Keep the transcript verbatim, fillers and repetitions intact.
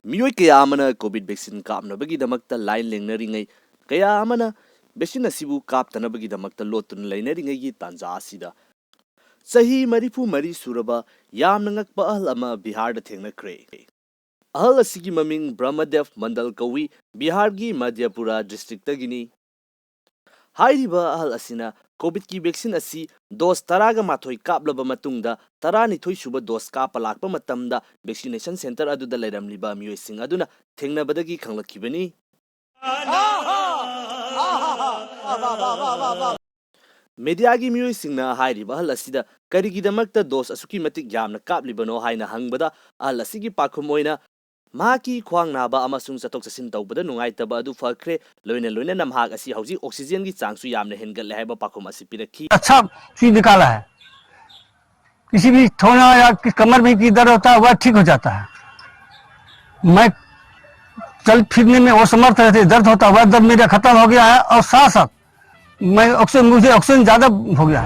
ꯃꯤꯑꯣꯏ ꯀꯌꯥ ꯑꯃꯅ ꯀꯣꯚꯤꯗ ꯚꯦꯛꯁꯤꯟ ꯀꯥꯞꯅꯕꯒꯤꯗꯃꯛꯇ ꯂꯥꯏꯟ ꯂꯦꯡꯅꯔꯤꯉꯩ, ꯀꯌꯥ ꯑꯃꯅ ꯚꯦꯛꯁꯤꯟ ꯑꯁꯤꯕꯨ ꯀꯥꯞꯇꯅꯕꯒꯤꯗꯃꯛꯇ ꯂꯣꯠꯇꯨꯅ ꯂꯩꯅꯔꯤꯉꯩꯒꯤ ꯇꯥꯟꯖꯥ ꯑꯁꯤꯗ, ꯆꯍꯤ ꯃꯔꯤꯐꯨ ꯃꯔꯤ ꯁꯨꯔꯕ ꯌꯥꯝꯅ ꯉꯛꯄ ꯑꯍꯜ ꯑꯃ ꯕꯤꯍꯥꯔꯗ ꯊꯦꯡꯅꯈ꯭ꯔꯦ꯫ ꯑꯍꯜ ꯑꯁꯤꯒꯤ ꯃꯃꯤꯡ ꯕ꯭ꯔꯍꯃꯗꯦꯕ ꯃꯟꯗꯜ ꯀꯧꯏ, ꯕꯤꯍꯥꯔꯒꯤ ꯃꯙ꯭ꯌꯄꯨꯔꯥ ꯗꯤꯁꯇ꯭ꯔꯤꯛꯇꯒꯤꯅꯤ꯫ ꯍꯥꯏꯔꯤꯕ ꯑꯍꯜ ꯑꯁꯤꯅ ꯀꯣꯚꯤꯗꯀꯤ ꯚꯦꯛꯁꯤꯟ ꯑꯁꯤ ꯗꯣꯁ ꯇꯔꯥꯒ ꯃꯥꯊꯣꯏ ꯀꯥꯞꯂꯕ ꯃꯇꯨꯡꯗ, ꯇꯔꯥꯅꯤꯊꯣꯏ ꯁꯨꯕ ꯗꯣꯁ ꯀꯥꯞꯄ ꯂꯥꯛꯄ ꯃꯇꯝꯗ, ꯚꯦꯛꯁꯤꯅꯦꯁꯟ ꯁꯦꯟꯇꯔ ꯑꯗꯨꯗ ꯂꯩꯔꯝꯂꯤꯕ ꯃꯤꯑꯣꯏꯁꯤꯡ ꯑꯗꯨꯅ ꯊꯦꯡꯅꯕꯗꯒꯤ ꯈꯪꯂꯛꯈꯤꯕꯅꯤ꯫ ꯃꯦꯗꯤꯌꯥꯒꯤ ꯃꯤꯑꯣꯏꯁꯤꯡꯅ ꯍꯥꯏꯔꯤꯕ ꯑꯍꯜ ꯑꯁꯤꯗ ꯀꯔꯤꯒꯤꯗꯃꯛꯇ ꯗꯣꯁ ꯑꯁꯨꯛꯀꯤ ꯃꯇꯤꯛ ꯌꯥꯝꯅ ꯀꯥꯞꯂꯤꯕꯅꯣ ꯍꯥꯏꯅ ꯍꯪꯕꯗ, ꯑꯍꯜ ꯑꯁꯤꯒꯤ ꯄꯥꯎꯈꯨꯝ ꯑꯣꯏꯅ, ꯃꯍꯥꯛꯀꯤ ꯈ꯭ꯋꯥꯡ ꯅꯥꯕ ꯑꯃꯁꯨꯡ ꯆꯠꯊꯣꯛ ꯆꯠꯁꯤꯟ ꯇꯧꯕꯗ ꯅꯨꯡꯉꯥꯏꯇꯕ ꯑꯗꯨ ꯐꯈ꯭ꯔꯦ, ꯂꯣꯏꯅ ꯂꯣꯏꯅꯅ ꯃꯍꯥꯛ ꯑꯁꯤ ꯍꯧꯖꯤꯛ ꯑꯣꯛꯁꯤꯖꯦꯟꯒꯤ ꯆꯥꯡꯁꯨ ꯌꯥꯝꯅ ꯍꯦꯟꯒꯠꯂꯦ ꯍꯥꯏꯕ ꯄꯥꯎꯈꯨꯝ ꯑꯁꯤ ꯄꯤꯔꯛꯈꯤ꯫ अच्छा चीज निकाला है। किसी भी ठोना या कि कमर में की दर्द होता है, वह ठीक हो जाता है। मैं चल फिरने में असमर्थ रहते, दर्द होता है, वह दर्द मेरा खत्म हो गया है और साथ साथ मैं ऑक्सीजन, मुझे ऑक्सीजन ज्यादा हो गया है।